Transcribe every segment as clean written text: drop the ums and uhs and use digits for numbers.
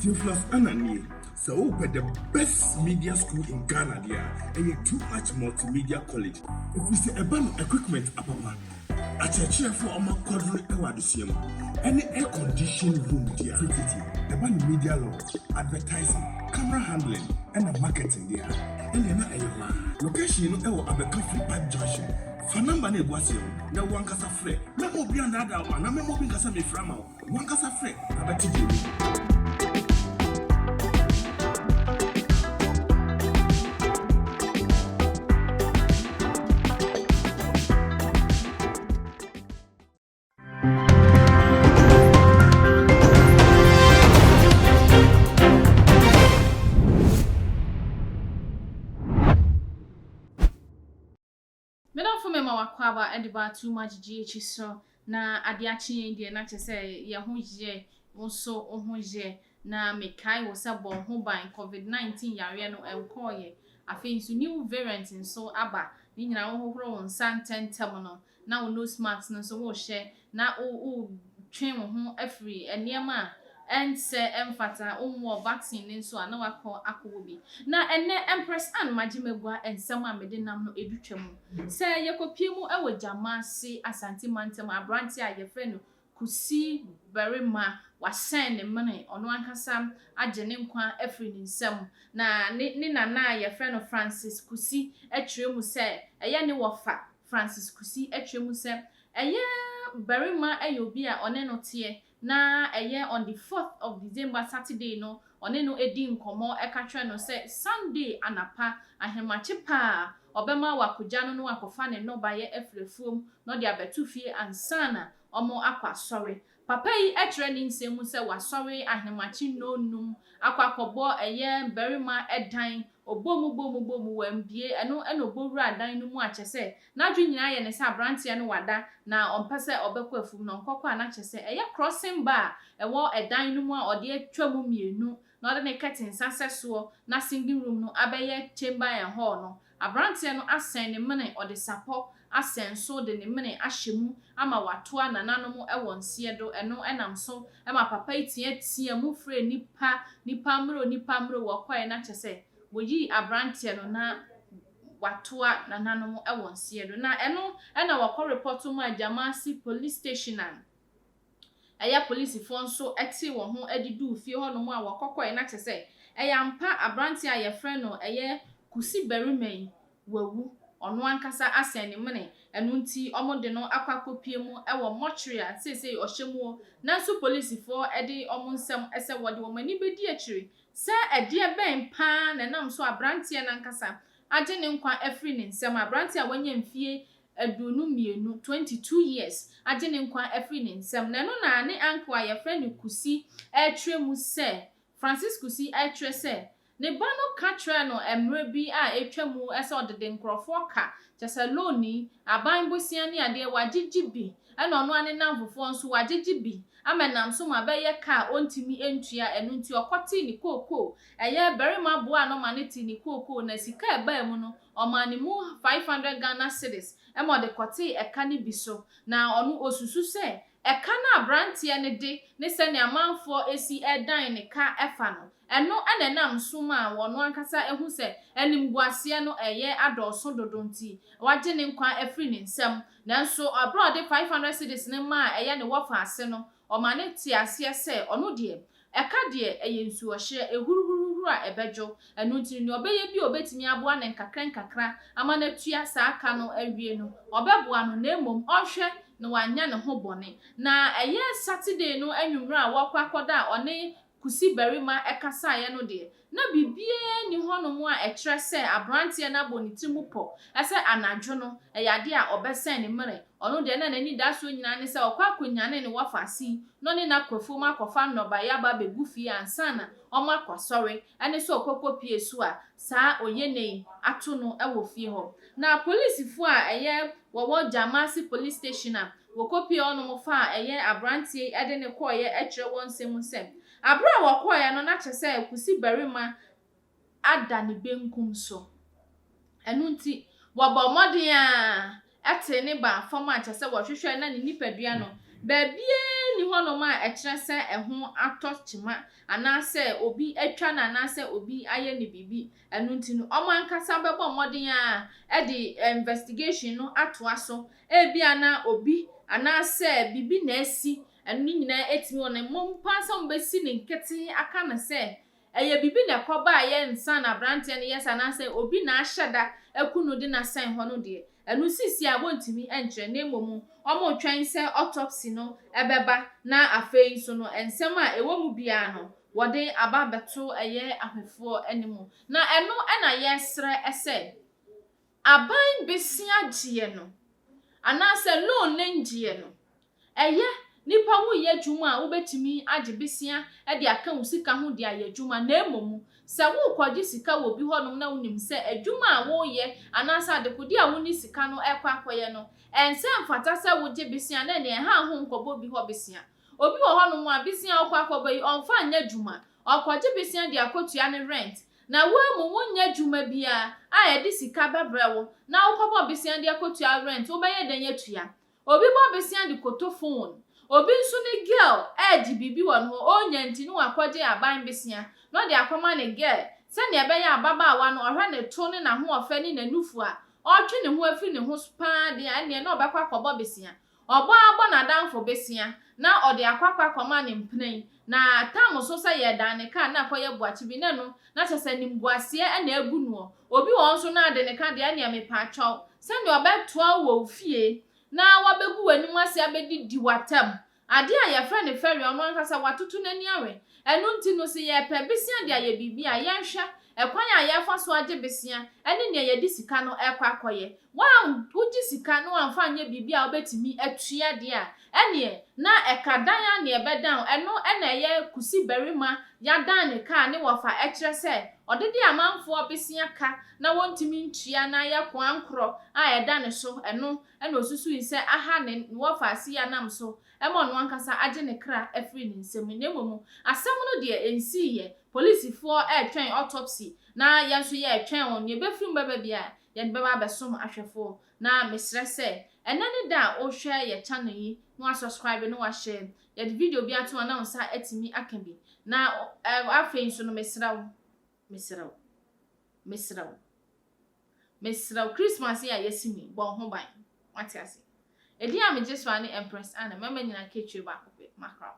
Theophilus Annan nie. Sɛ wopɛ the best media school in Ghana deɛ a, ɛyɛ Too Much Multimedia College. Ɛfiri sɛ ɛba no equipment apapa, akyerɛkyerɛfoɔ a wɔn akwadare wɔ adesua mu, ɛne air condition room deɛ a, tititi ɛba no media law, advertising, camera handling ɛna marketing deɛ a, ɛnneɛ na ɛyɛ hɔ ara. Location no ɛwɔ Abɛka Free Pipe Junction. Fa number no a ɛgu aseɛ no na wo ankasa frɛ. Mɛma obi annaadaa wo anaa mɛma obi nka sɛ mefrɛ ama wo. Wankasa frɛ na bɛte deɛ ɛwɔ mu. Me dɔfo mema w'akwaaba de ba too much GH so na ade akye yɛn deɛ na kyerɛ sɛ yɛn ho yɛ, wo nso wo ho yɛ na mekae wo sɛ bɔ wo ho ban covid 19 yareɛ no ɛnkɔɔyɛ afei nso new variant nso aba ne nyinaa wohohoro wo nsa ntɛntɛm no na wo nose mask no nso wohyɛ na wotwe wo ho afiri nneɛma a ɛnsɛ ɛmfata, wonwɔ vaccine no nso a na wakɔ akɔwɔ bi. Na ɛnnɛ Empress Anne Magyemagua nsɛm a mede nam no ɛdu twa mu. Sɛ yɛkɔpie mu wɔ Gyamase, Asante mantam a aberanteɛ a yɛfrɛ no Kusi Barima wasɛn ne mene, ɔno ankasa agye ne nkwa afiri ne nsam. Na ne ne nana a yɛfrɛ no Francis Kusi kyerɛ mu sɛ ɛyɛ ne wɔfa Francis Kusi kyerɛ mu sɛ ɛyɛ barima yɛ obi a ɔne no teɛ na ɛyɛ on the fourth of December Saturday no ɔne no di nkɔmmɔ ka kyerɛ no sɛ Sunday anapa ahemakye paa ɔbɛma wakɔgya no na wakɔfa ne nnɔbaeɛ afiri afuom na ɔde abɛto fie ansa na wɔakɔ asɔre. Papa yi kyerɛ ne nsɛm mu sɛ wasɔre ahemakye nnɔnnum akɔ akɔbɔ ɛyɛ barima dan, ɔbɔ mu bɔ mu bɔ mu wambue, ɛno na ɔbɔ wuraa dan no mu a kyerɛ sɛ n'adwene nyinaa yɛ no sɛ abranteɛ no wada na ɔmpɛ sɛ ɔbɛkɔ afuom na ɔnkɔkɔ a na kyerɛ sɛ ɛyɛ crossing bar a ɛwɔ dan no mu a ɔde atwa mu mmienu na ɔde ne curtains asɛ soɔ na singing room no abɛyɛ chamber and hall no Aberanteɛ no asɛn ne mene, ɔde sapɔ asɛn so de ne mene ahyɛ mu ama watoa nananom wɔ nseɛ do, ɛno nam so ma papa yi teatea mu frɛɛ nnipa, nnipa mmerɛ o, nnipa mmerɛ o, wɔkɔeɛ na kyerɛ sɛ wɔyii aberanteɛ no na watoa nananom wɔ nseɛ do. Na ɛno na wɔkɔ repɔto maa Gyamase Police Station a ɛyɛ apolisifoɔ nso tee wɔn ho de duu fie hɔnom a wɔkɔkɔeɛ na kyerɛ sɛ ɛyɛ ampa aberanteɛ a yɛfrɛ no ɛyɛ Kusi barima yi wawu, ɔno ankasa asɛn ne mene, ɛno nti wɔde no akɔ akɔpue mu wɔ mortuary a seesei ɔhyɛ mu nanso polisifoɔ de wɔn nsɛm sɛ wɔde wɔn ani bɛdi akyire sɛ ɛdeɛ bɛn paa na ɛnam so aberanteɛ no ankasa agye ne nkwa afiri ne nsam, aberanteɛ a wanya mfie 22, 22 years, agye ne nkwa afiri ne nsam. Na ɛno na ne uncle a yɛfrɛ no Kusi rekyerɛ mu sɛ, Francis Kusi rekyerɛ sɛ, ne ba no ka kyerɛɛ no mmerɛ bi a atwa mu sɛ ɔdede nkorɔfoɔ ka, kyerɛ sɛ loan yi, aban bosea ne adeɛ, wagyegye bi, ɛna ɔno ara ne nnamfofoɔ nso wagyegye bi, ama ɛnam so ma abɛyɛ ka a ɔntumi ntua, ɛno nti ɔkɔtee ne kookoo, ɛyɛ barima boaa no ma no tee ne kookoo, na sika a ɛbaa mu no, Ɔmaa ne mu 500 Ghana cedis ma ɔde kɔtee ɛka no bi so. Na ɔno ɔsusu sɛ ɛka no a abranteɛ no de ne sɛnea amanfoɔ si dan ne ka fa no, ɛno na ɛnam so maa ɔno ankasa hu sɛ animguaseɛ no reyɛ adɔɔso dodo nti wagye ne nkwa afiri ne nsam. Nanso berɛ a ɔde 500 cedis no maa ɛyɛ ne wɔfa ase no, ɔma no tee aseɛ sɛ ɔno deɛ Ɛka deɛ, ɛyɛ nsuɔhyeɛ, ɛhuruhuruhuru a ɛbɛdwo. Ɛno nti no, nea ɔbɛyɛ bi a ɔbɛtumi aboa no nkakrankakra ama no atua saa ka no awie no, ɔbɛboa no, na mmom ɔnhwɛ na wanyɛ ne ho bɔne. Na ɛyɛ Saturday no anwummerɛ a wɔrekɔ akɔda a ɔne Kusi barima kasaeɛ no deɛ, na biribiara nni hɔnom a ɛkyerɛ sɛ aberanteɛ no abɔ ne tirim pɔ sɛ anadwo no, ɛyɛ adeɛ a ɔbɛsɛn ne mmerɛ. Ɔno deɛ na n'anidasoɔ nyinaa ne sɛ ɔkɔ akɔnyane ne wɔfaase na ɔne no akɔ afuom akɔfa nnɔbaeɛ aba abɛgu fie ansa na wɔakɔ asɔre, ɛne sɛ ɔkɔkɔpue so a saa oyene yi ato no wɔ fie hɔ. Na polisifoɔ a ɛyɛ wɔwɔ Gyamase Police Station a wɔkɔpue hɔnom faa ɛyɛ aberanteɛ yi de no kɔeɛ kyerɛ wɔn nsɛm mu sɛ, aberɛ a wɔkɔeɛ no na kyerɛ sɛ Kusi barima ada ne benkum so. Ɛno nti, wɔbɔɔ mmɔden ara tee ne baa fam a kyerɛ sɛ wɔhwehwɛɛ na ne nipadua no Baabiara nni hɔnom a ɛkyerɛ sɛ ɛho atɔ kyema anaasɛ obi atwa no anaasɛ obi ayɛ no biribi. Ɛno nti no, wɔn ankasa bɛbɔ mmɔden ara de investigation no atoa so. Ebia na obi anaasɛ biribi na asi, ɛno ne nyinaa atumi wɔ no. Mmom paa sɛ wɔbɛsi no nkete aka no sɛ ɛyɛ biribi na ɛkɔbaeɛ ansa na aberanteɛ no yɛ saa anaasɛ obi na ahyɛ da aku no de no asɛn hɔ no deɛ, ɛno seesei a wɔntumi nkyerɛ na mmom wɔretwɛn sɛ autopsy no bɛba na afei nso no nsɛm a ɛwɔ mu biara no wɔde aba abɛto ɛyɛ ahwɛfoɔ anim. Na ɛno na yɛresrɛ sɛ aban besia gyeɛ no anaasɛ loan no ngyeɛ no, ɛyɛ nipa woyɛ adwuma a wobɛtumi agye besia de aka wo sika ho de ayɛ adwuma na mmom sɛ worekɔgye sika wɔ obi hɔnom na wonim sɛ adwuma a woreyɛ anaasɛ adekodeɛ a wone sika no rekɔ akɔyɛ no ɛnsɛ mfata sɛ wogye besia na ɛneɛ ɛha ho nkɔbɔ obi hɔ besia. Obi wɔ hɔnom a besia a ɔkɔ akɔbɔ yi ɔmfa nyɛ adwuma, ɔkɔgye besia de akɔtua ne rent. Na wo mmom wonyɛ adwuma biara a ɛde sika bɛbrɛ wo na wokɔbɔ besia de akɔtua rent, wobɛyɛ dɛn atua? Obi bɔ besia de kɔtɔ phone, obi nso ne girl ɛregye biribi wɔ ne hɔ, ɔnnya nti na wakɔgye aban besia na ɔde akɔma ne girl sɛnea ɛbɛyɛ a ababaawa no ɔhwɛ ne to ne n'ahoɔfɛ ne n'anufu a ɔretwe ne ho afiri ne ho paa deɛ a ɛnneɛ na ɔbɛkɔ akɔbɔ besia. Ɔbɔ ara bɔ n'adamfo besia na ɔde akɔ akɔ akɔma ne mpena yi. Na tam so sɛ yɛredan ne kaa na akɔyɛ boakye bi na ɛno na kyerɛ sɛ animguaseɛ na agu noɔ. Obi wɔ hɔ nso na ade ne ka deɛ ɛnneɛ mepaakyɛw sɛnea ɔbɛtoa wo wɔ wo fie na wabɛgu w'anim ase abɛdidi w'atam. Adeɛ a yɛfrɛ no fɛreɛ ɔno ankasa watoto n'ani awe. Ɛno nti no sɛ yɛrepɛ besia de ayɛ biribi a yɛnhwɛ ɛkwan a yɛrefa so agye besia ne nea yɛde sika no rekɔ akɔyɛ. Woan wogye sika na woamfa anyɛ biribi a wobɛtumi atua deɛ a, ɛneɛ na ɛka dan ara na ɛbɛdan wo. Ɛno na ɛyɛ kusi barima yadan ne kaa ne wɔfa ɛkyerɛ sɛ ɔde de amanfoɔ besia ka na wɔntumi ntua na ayɛ koankorɔ a ɛda ne so. Ɛno na ɔsusui sɛ aha ne wɔfa ase yi anam so ma ɔno ankasa agye ne kra afiri ne nsam. Na mmom asɛm no deɛ ɛnsiiɛ. Polisifoɔ retwɛn autopsy na yɛn nso yɛretwɛn wɔn. Nea ɛbɛfiri mu bɛba biara yɛde bɛba abɛsom ahwɛfoɔ. Na mesrɛ sɛ ɛnnɛ ne da a wohwɛ yɛ channel yi na wasubscribe na wahyɛ yɛde video bi ato a na wo nsa atumi aka bi. Na afei nso no mesrɛ wo, mesrɛ wo, mesrɛ wo, mesrɛ wo Christmas yi a yɛasi mu yi, bɔ wo ho ban. Wate ase? Edin a megye so a ne Empress Anne, mmarima nyinaa ka akyire baako pɛ, makra wo.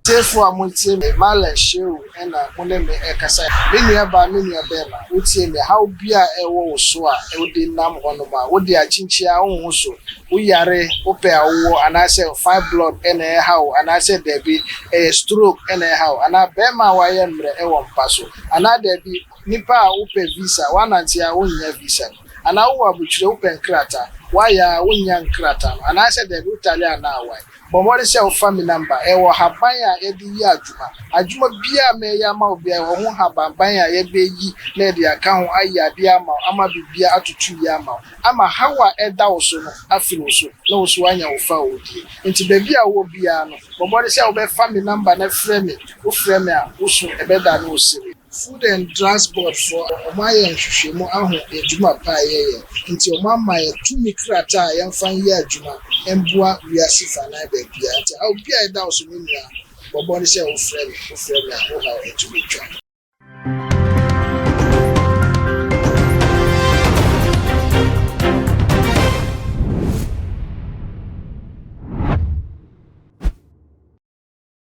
Atiefo a motie me, Marlon Shehu na mo ne me rekasa. Me nua baa, me nua barima, wotie me a, haw bi a ɛwɔ wo so a wode nam hɔnom a, wode akyinkyin a wonhu so, woyare, wopɛ a wowɔ, anaasɛ fibroid na ɛrehaw wo, anaasɛ dabi, ɛyɛ stroke na ɛrehaw wo, anaa barima a wayɛ mmerɛ wɔ mpa so, anaa dabi, nipa a wopɛ visa, woanante a wonnya visa no, anaa wowɔ abotire, wopɛ nkrataa, woayɛ a wonnya nkrataa no, anaasɛ dabi, wotale anaa awae. Bɔ mmɔden sɛ wofa me namba. Ɛwɔ haban a yɛde yɛ adwuma. Adwuma biara a mɛyɛ ama wo biara, ɛwɔ ho habanban a yɛbɛyi na yɛde aka ho ayɛ adeɛ ama wo ama biribiara atoto yie ama wo, ama haw a ɛda wo so no afiri wo so na wo nso woanya wo fawohodie. Nti baabi a wowɔ biara no, bɔ mmɔden sɛ wobɛfa me namba na frɛ me. Wofrɛ me a, wo so ɛbɛdane wo sere. Food and Drugs Board foɔ wɔn ayɛ nhwehwɛmu ahu adwuma pa a yɛyɛ nti wɔn ama yɛ tumi krataa a yɛnfa nyɛ adwuma mboa wiase fanan baabiara nti haw biaa ɛda wo so me nua bɔ bɔne sɛ wo frɛ me wo frɛ me a wo haw atumi atwa.